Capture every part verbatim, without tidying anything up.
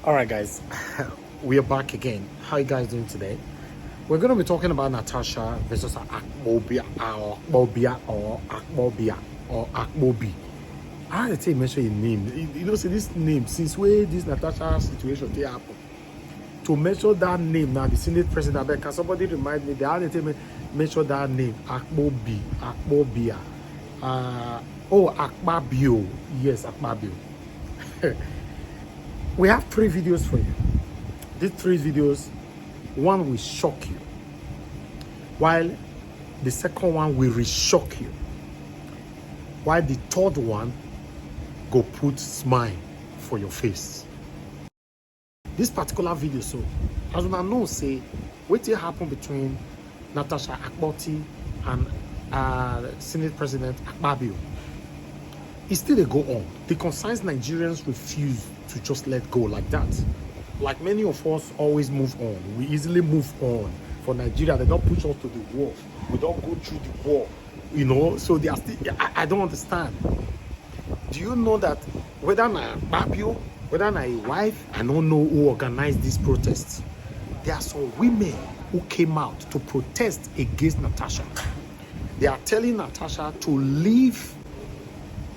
All right, guys, we are back again. How you guys doing today? We're going to be talking about Natasha versus Akpobia or Akpobia or Akpobia or Akpobi. I had to take mention your name. You, you know, see this name since where this Natasha situation they happen. To mention that name now, the Senate president, I beg, can somebody remind me? They had to take men- mention that name. Akpobi, Akpobia. Uh, oh, Akpabio. Yes, Akpabio. We have three videos for you. These three videos, one will shock you, while the second one will re-shock you, while the third one go put smile for your face. This particular video, so as una know say wetin happen between Natasha Akpoti and uh, Senate President Akpabio, e still dey go on. The concerned Nigerians refuse to just let go like that. Like many of us always move on, we easily move on. For Nigeria, they don't push us to the war. We don't go through the war, you know. So they are still. I, I don't understand. Do you know that whether na Babio, whether na a wife, I don't know who organized this protest. There are some women who came out to protest against Natasha. They are telling Natasha to leave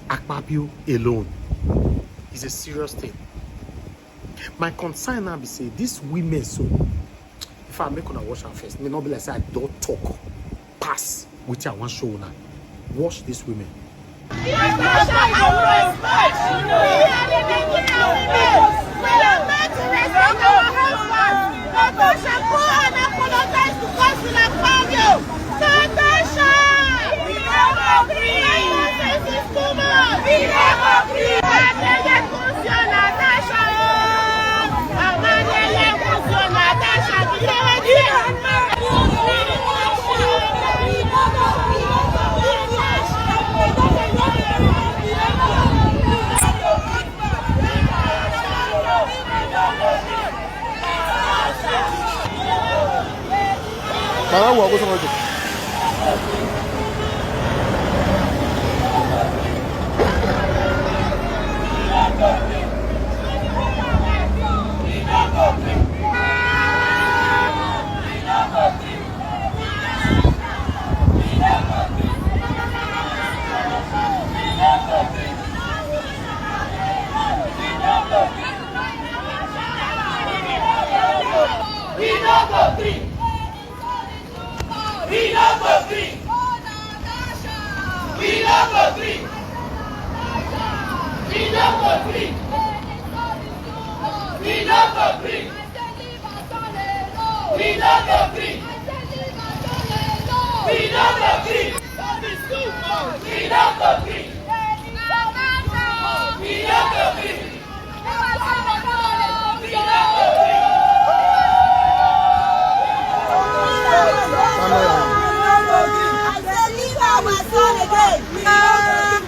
Akpabio alone. It's a serious thing. My concern now be say these women so, if I make una watch am first, may not be like say I don't talk pass wetin I wan show una. Watch these women. Mama, wo ko so ko. We no go gree. We no go gree. We no go gree. We no go gree. We no go gree. We no go gree. We no go gree. We no go gree. We no go gree. I say, leave our son again.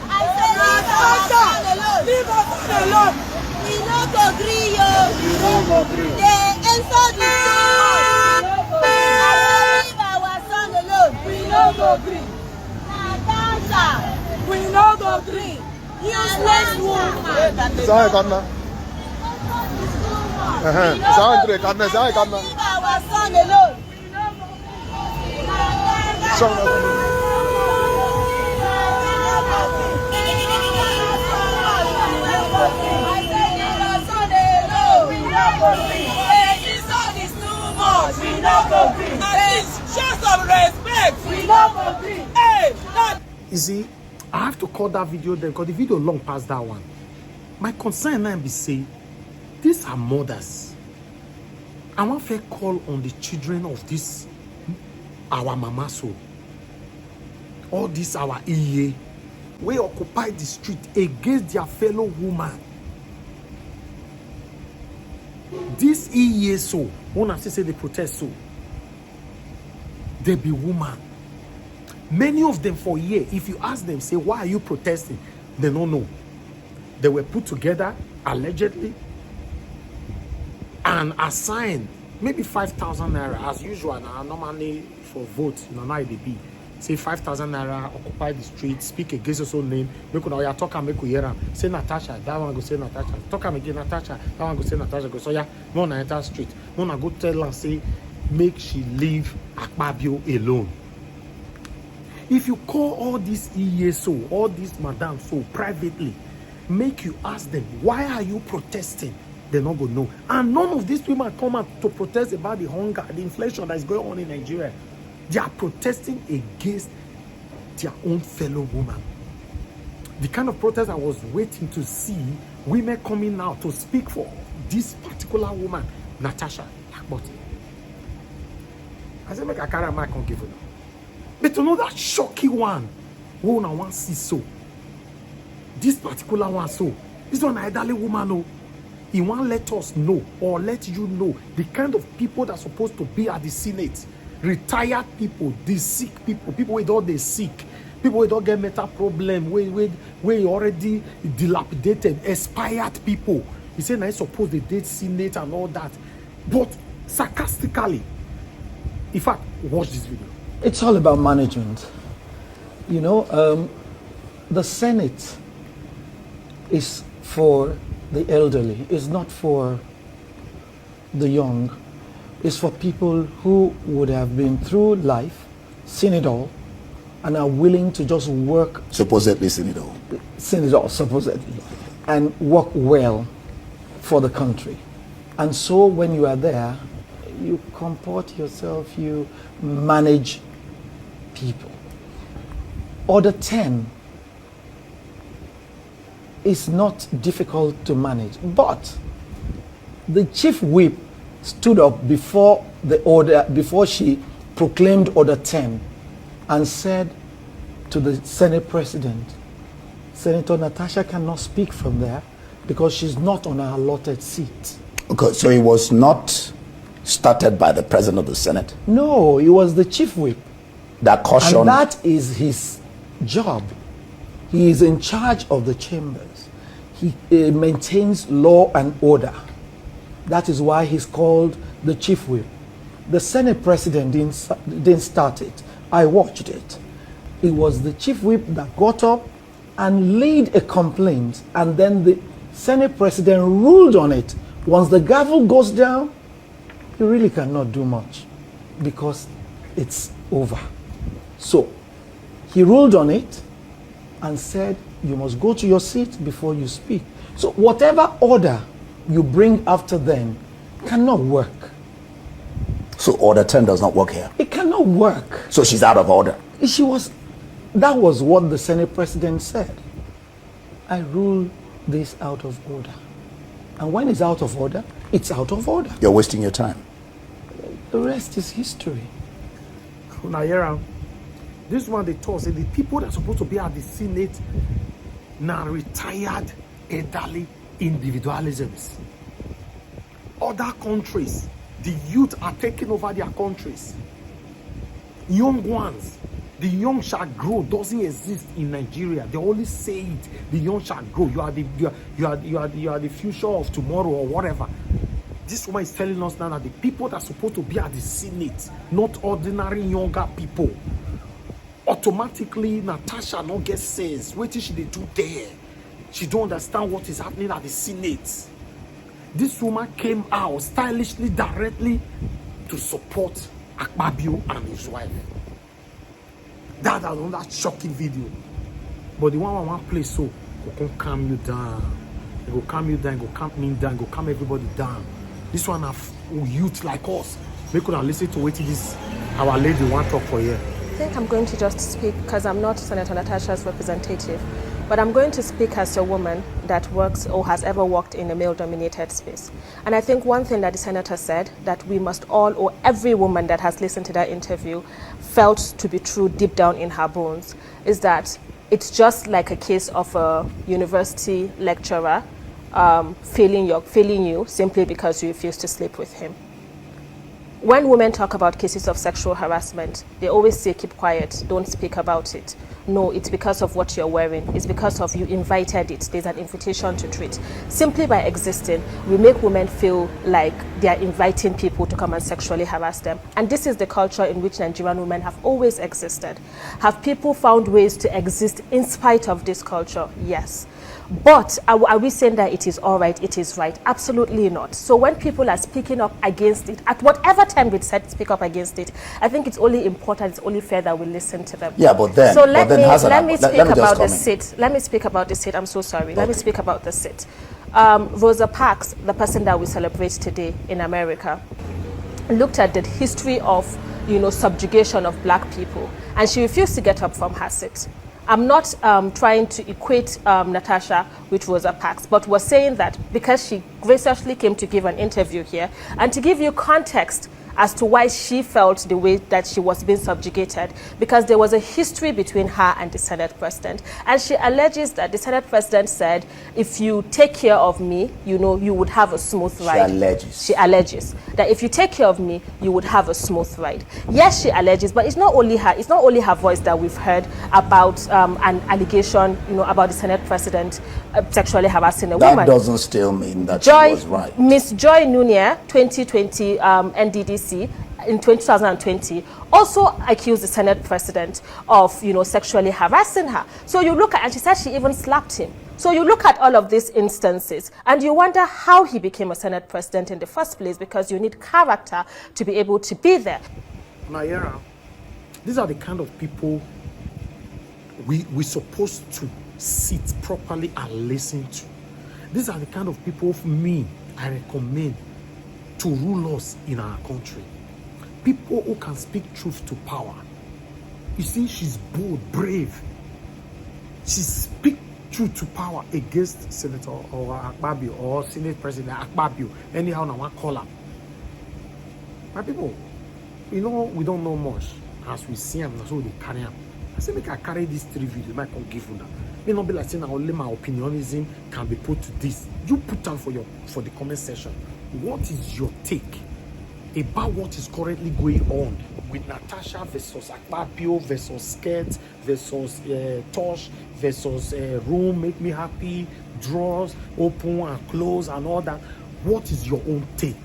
I say, leave our son alone. Leave our son alone. We no go gree, yo. We no go gree. They insult the son. I say, leave our son alone. We no go gree. Natasha. We no go gree. Useless woman. Zai kamna. Ehe, zai kamna, zai kamna. Leave our son alone. You see, I have to cut that video there because the video long past that one. My concern now be say these are mothers. I wan first call on the children of this our mama so. All this our iye wey occupy the street against their fellow woman. This iye so, una see say they protest so. They be woman. Many of them for here, if you ask them, say, why are you protesting? They don't know. They were put together, allegedly, and assigned maybe five thousand naira, as usual now, normally for vote, you know, now they be. say five thousand naira, occupy the street, speak against your own name, make una oya talk am, make we hear am. Say Natasha, that one go say Natasha. Talk am again, Natasha, that one go say Natasha. Go so yeah, no na enter street, no na go tell am say make she leave Akpabio alone. If you call all these E A so, all these madam so privately, make you ask them, why are you protesting? They not go know. And none of these women come out to protest about the hunger, the inflation that is going on in Nigeria. They are protesting against their own fellow woman. The kind of protest I was waiting to see, women coming out to speak for this particular woman, Natasha Akpoti. I said, make I carry my come give una. But you know that shocking one, who una wan see so. This particular one so, this one na elderly woman o. He wan let us know or let you know the kind of people that supposed to be at the Senate. Retired people, the sick people, people wey don dey sick, people wey don get mental problem, wey wey wey already dilapidated, expired people. He say na him suppose dey dey Senate and all that. But sarcastically, in fact, watch this video. It's all about management. You know, um, the Senate is for the elderly, it's not for the young. It's for people who would have been through life, seen it all, and are willing to just work, Supposedly seen it all. seen it all, supposedly, and work well for the country. And so when you are there, you comport yourself, you manage people. Order ten is not difficult to manage, but the chief whip stood up before the order, before she proclaimed Order ten, and said to the Senate president, Senator Natasha cannot speak from there because she's not on her allotted seat. Okay, so it was not started by the president of the Senate. No, he was the chief whip. That caution. And that is his job. He is in charge of the chambers. He uh, maintains law and order. That is why he's called the chief whip. The Senate president didn't, didn't start it. I watched it. It was the chief whip that got up and laid a complaint, and then the Senate president ruled on it. Once the gavel goes down, you really cannot do much because it's over. So he ruled on it and said, you must go to your seat before you speak. So whatever order you bring after then cannot work. So Order ten does not work here. It cannot work. So she's out of order. She was, that was what the Senate president said. I rule this out of order. And when it's out of order, it's out of order. You're wasting your time. The rest is history. Una hear am? This one dey talk say the people that supposed to be at the Senate na retired elderly individualisms. Other countries, the youth are taking over their countries. Young ones, the young shall grow doesn't exist in Nigeria. They only say it, the young shall grow. You are the you are you are you are, you are the future of tomorrow or whatever. This woman is telling us now that the people that are supposed to be at the Senate, not ordinary younger people, automatically Natasha no get sense. Wetin she dey do there? She don't understand what is happening at the Senate. This woman came out stylishly, directly to support Akpabio and his wife. That another shocking video. But the one I want play so go come calm you down. It go calm you down, go calm me down, go calm everybody down. This one have youth like us. Make una listen to wetin this our lady wan talk for here. I think I'm going to just speak because I'm not Senator Natasha's representative, but I'm going to speak as a woman that works or has ever worked in a male-dominated space. And I think one thing that the senator said that we must all, or every woman that has listened to that interview, felt to be true deep down in her bones is that it's just like a case of a university lecturer um, failing, your, failing you simply because you refuse to sleep with him. When women talk about cases of sexual harassment, they always say, keep quiet, don't speak about it. No, it's because of what you're wearing. It's because of you invited it. There's an invitation to treat. Simply by existing, we make women feel like they are inviting people to come and sexually harass them. And this is the culture in which Nigerian women have always existed. Have people found ways to exist in spite of this culture? Yes. But are, are we saying that it is all right, it is right? Absolutely not. So when people are speaking up against it, at whatever time we said speak up against it, I think it's only important, it's only fair that we listen to them. Yeah, but then, So let but then me how's let that, me let, speak let me just about come the in. Sit. Let me speak about the Sit. I'm so sorry. Let me Okay. speak about the Sit. Um, Rosa Parks, the person that we celebrate today in America, looked at the history of, you know, subjugation of black people, and she refused to get up from her sit. I'm not um, trying to equate um, Natasha with Rosa Parks, but was saying that because she graciously came to give an interview here and to give you context as to why she felt the way that she was being subjugated, because there was a history between her and the Senate president. And she alleges that the Senate president said, "If you take care of me, you know, you would have a smooth ride." Alleges. She alleges that if you take care of me, you would have a smooth ride. Yes, she alleges, but it's not only her. It's not only her voice that we've heard about um, an allegation, you know, about the Senate president uh, sexually harassing a That woman. Doesn't still mean that Joy, she was right. Miss Joy Nunez, twenty twenty um, N D D C in twenty twenty, also accused the Senate president of, you know, sexually harassing her. So you look at, and she said she even slapped him. So you look at all of these instances, and you wonder how he became a Senate president in the first place, because you need character to be able to be there. Nayera, these are the kind of people we we supposed to sit properly and listen to. These are the kind of people of me I recommend to rule us in our country. People who can speak truth to power. You see, she's bold, brave. She speak truth to power against Senator or Akpabio or Senate President Akpabio, anyhow I want call him. My people, you know, we don't know much. As we see him, that's what they carry him. I say, make I carry these three videos, make I come give una. May not be like saying only my opinionism can be put to this. You put them for your for the comment section. What is your take about what is currently going on with Natasha versus Akpabio versus Skirt versus uh, Tosh versus uh, Room Make Me Happy, drawers open and close and all that? What is your own take?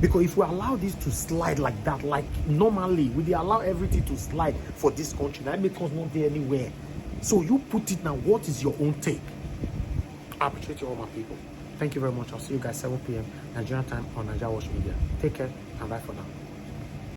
Because if we allow this to slide like that, like normally, we dey allow everything to slide for this country, that make us not there anywhere. So you put it now, what is your own take? I appreciate you all, my people. Thank you very much. I'll see you guys seven p.m. Nigerian time on Nigeria Watch Media. Take care and bye for now.